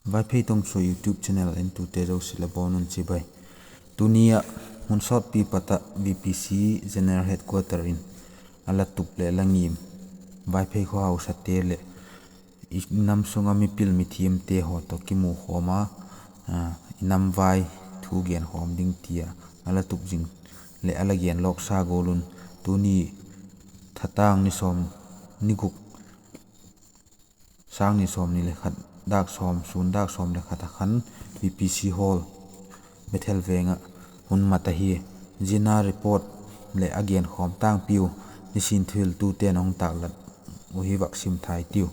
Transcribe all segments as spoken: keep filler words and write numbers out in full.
Vaiphei Tongchua YouTube channel entute zosia la bawn un chibai. Tuni ah hun sawtpi pat ah VPC General Headquarter in a la tup leh la ngim Vaiphei khawhausate leh i nam sung ah mipil mithiamte haw tawh kimukhawm a, i nam vai thu genkhawm ding ti a a la tup zing leh a la gen lawksa gual un, tuni thatâng ni sawm, ni guk, sâng ni sawmni le khat, dâk sawm, sûn dâk sawm le khat ah khan VPC Hall, Bethel Veng ah hun mat ahi. Zia report leh a genkhawm tângpiu nisin thuhiltute'n a hung tâklat uh hi vak sim thei tiu.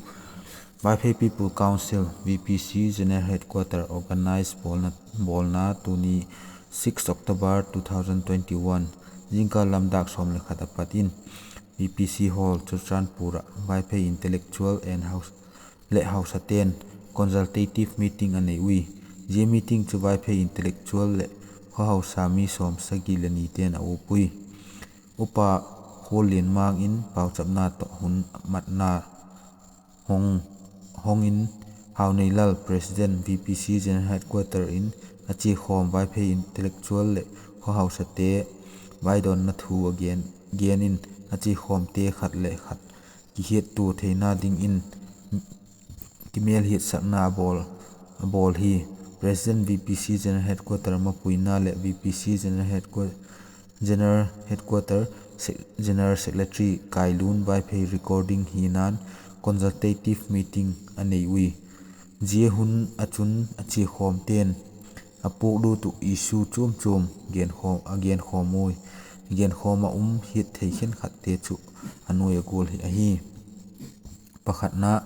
Vaiphei People Council, VPC General Headquarter organize bawlna, bawlna tuni six October two thousand twenty-one, zingkal lam dâk sawm le khat a pat in VPC Hall, Churachandpur ah Vaiphei intellectual and haus-, leh hausate'n consultative meeting a nei ui. Zia meeting chu Vaiphei intellectual leh khawhausa mi sawmsagi le nite'n a uap ui. Upa Khuallianmang in pauchapna tawh hun matna hong, hong in, Hauneilal, President, VPC General Headquarter in a chiakhawm Vaiphei intellectual leh khawhausate vaidawnna thu a gen, gen in, a chiakhawmte khat leh khat kihiattua theina dingin kimêlhiatsakna a bawl, a bawl hi. President, VPC General Headquarter mapuina leh VPC General Headquarter, General Headquarter Sec-, General Secretary Kailun Vaiphei recording hina'n consultative meeting a nei ui. Zia hun ah chun a chiakhawmte'n a puaklut uh issue chuam chuam genkhawm, a genkhawm ui. Genkhawm ah um hiat thei khenkhatte chu a nuai a gual hi ahi. Pakhatna,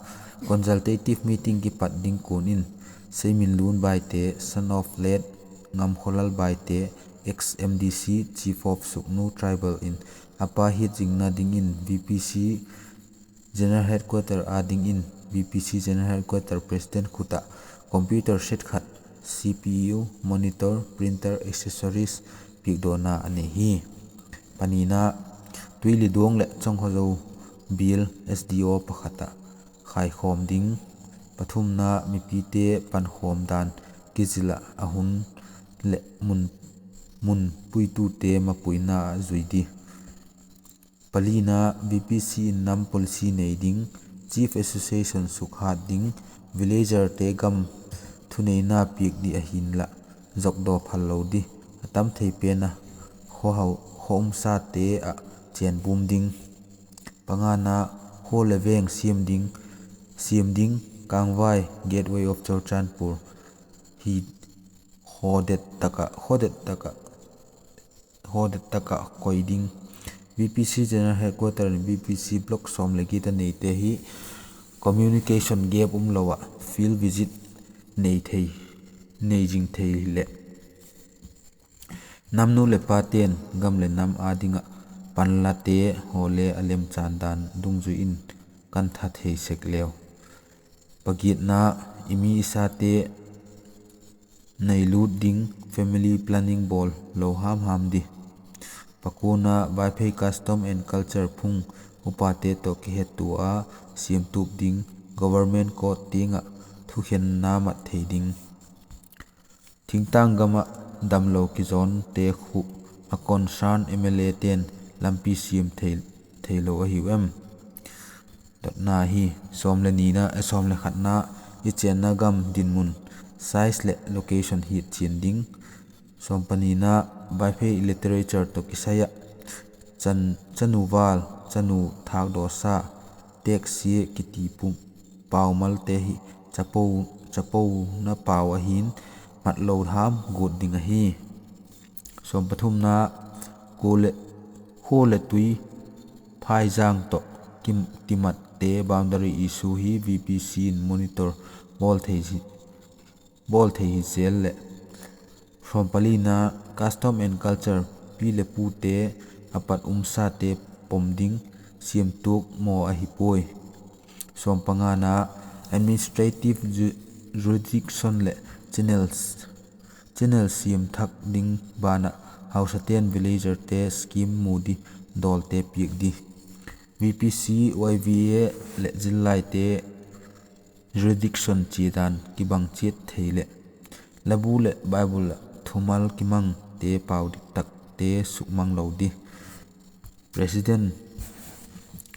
consultative meeting kipat ding kuan in, Seiminlun Baite, son of late Ngamkhawlal Baite, ex M D C, Chief of Sugnu Tribal in a pa hiat zingna dingin VPC General Headquarter â dingin VPC General Headquarter President khut ah computer set khat, C P U, monitor, printer, accessories piakdawna a nei hi. Panina, Tuiliduang leh Chawngkhozo bial S D O pakhat ah khaikhawm ding. Pathumna, mipite pankhawm dan kizil ah a hun leh mun, mun puitute mapuina a zui di. Palina, VPC in nam policy nei ding, Chief Association sukhat ding, villagerte gam thuneina piak di ahinla, zokdaw phal lo di, a tam thei pen a, khaw hau, khaw umsate ah chênbum ding. Pangana, khua le veng siam ding, siam ding, Kangvai, Gateway of Churachandpur hi, khawdet tak ah, khawdet tak ah, khawdet tak ah koi ding. VPC General Headquarter in VPC Block sawm le giat a neite hi communication gap umlo ah field visit nei thei, nei zing thei hileh, namnu leh pate'n gam leh nam â ding ah panlate haw le a lemchan dan dungzui in kan tha thei sek leu. Pagiatna, i mi i sate neilut ding, family planning bawl lo ham ham di. Pakuana, Vaiphei custom and culture phung upate tawh kihettua a siamtup ding, government court tiang ah thukhenna mat thei ding. Thingtâng gam ah damlo kizawnte khu a concern MLAte'n lampi siam thei, theilo ahiu em? Dotna hi, sawm le nina, eh, sawm le khatna, i chênna gam dinmun, size leh location hiat chian ding. Sawm panina, Vaiphei literature tawh kisai ah, chan, chanu vâl, chanu thâkdawsa, teksia kiti pum, paumalte hi chapo, chapona pau ahi'n, matlo ham guat ding ahi. Sawm pathumna, khua le, khua le tui phaizang tawh kim, kimatte boundary issue hi VPC in monitor bawl thei, bawl thei hi zel leh. Sawm palina, custom and culture, pi le pute a pat umsate pom ding siamtuak maw ahi puai. Sawm pangana, administrative ju-, jurisdiction leh channels, channel siam thak ding ban ah hausate'n villagerte scheme mu di, dawlte piak di. VPC, YVA leh zillaite jurisdiction chia dan kibang chiat thei leh, la bu leh Bible ah thumal kimangte pau dik takte sukmang lo di. President,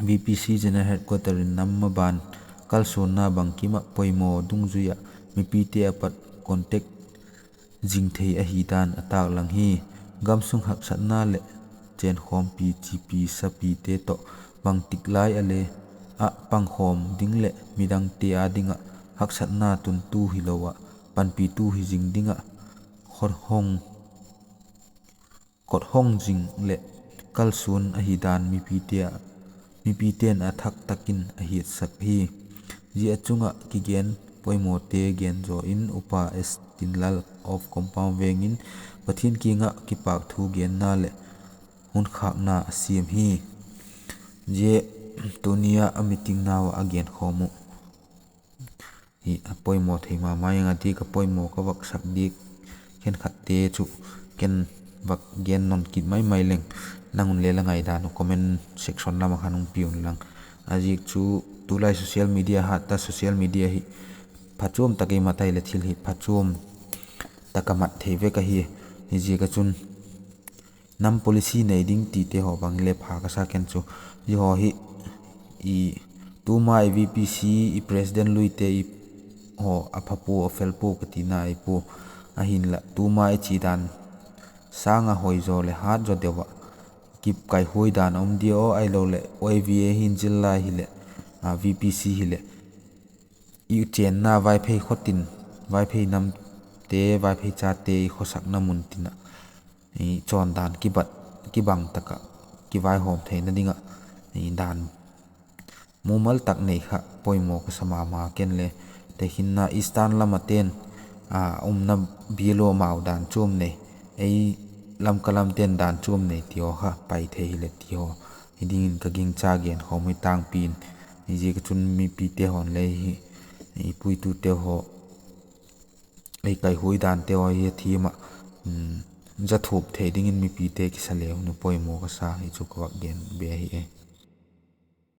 VPC General Headquarter in nam maban kalsuanna bangkim ah poimaw dungzui ah mipite a pat contact zing thei ahi dan a tâklang hi. Gamsung haksatna leh chenkhawmpi chipi sapite tawh bangtik lai a le ah pangkhawm ding leh midangte â ding ah haksatna tuntu hilo ah panpitu hi zing ding ah khot hong, kot hong zing leh kalsuan ahi dan mipite a, mipite'n a thak tak in a hiatsak hi. Zia chung ah kigen poimawte gen zaw in Upa S Tinlal of Compound Veng in Pathian kiang ah kipâk thu genna leh hun khâkna a siam hi. Zia tuni ah a meeting nau ah a genkhawm uh hi a poimaw thei ma ma ing a, ti ka poimaw ka vak sak diak khenkhatte chu ken vak gen non kit mai mai leng, nang un le la ngaidan uh comment section lam ah khan hung pia un lang. A ziak chu tulai social media hat ta, social media hi phachuam tak ei mat ai leh thil hi phachuam tak a mat thei vek ahi. Hi ziak ah chun nam policy nei ding tite haw bang le pha ka sa ken chu, zia haw hi i tuma i VPC i president luite i haw a pha pua a fel pua ka tina i pua, ahinla tuma i chi dan sâng ah hoi zaw leh hat zaw deu ah kikaihuai dan a um dia aw, ahiloleh YVA hin zil lai hileh, VPC hileh i chênna Vaiphei khawtin, Vaiphei namte, Vaiphei chate i khawsakna mun tin ah i chawn dan kibat, kibang tak ah kivaihawm theina ding ah i dan mumal tak nei kha poimaw ka sa ma ma ken le. Tekhinna Eastern lam a ten a umna bialo mau dan chuam nei, ei Lamka lam ten dan chuam nei ti haw kha pai thei hileh ti haw hi dingin ka gingcha genkhawm hi tangpi in. Hi ziak ah chun mipite haw'n le hi i puitute haw ei kaihuai dante haw hi a thiam ah, za thup thei dingin mipite kisa le hun poimaw ka sa hi chu ka vak gen be ahi e.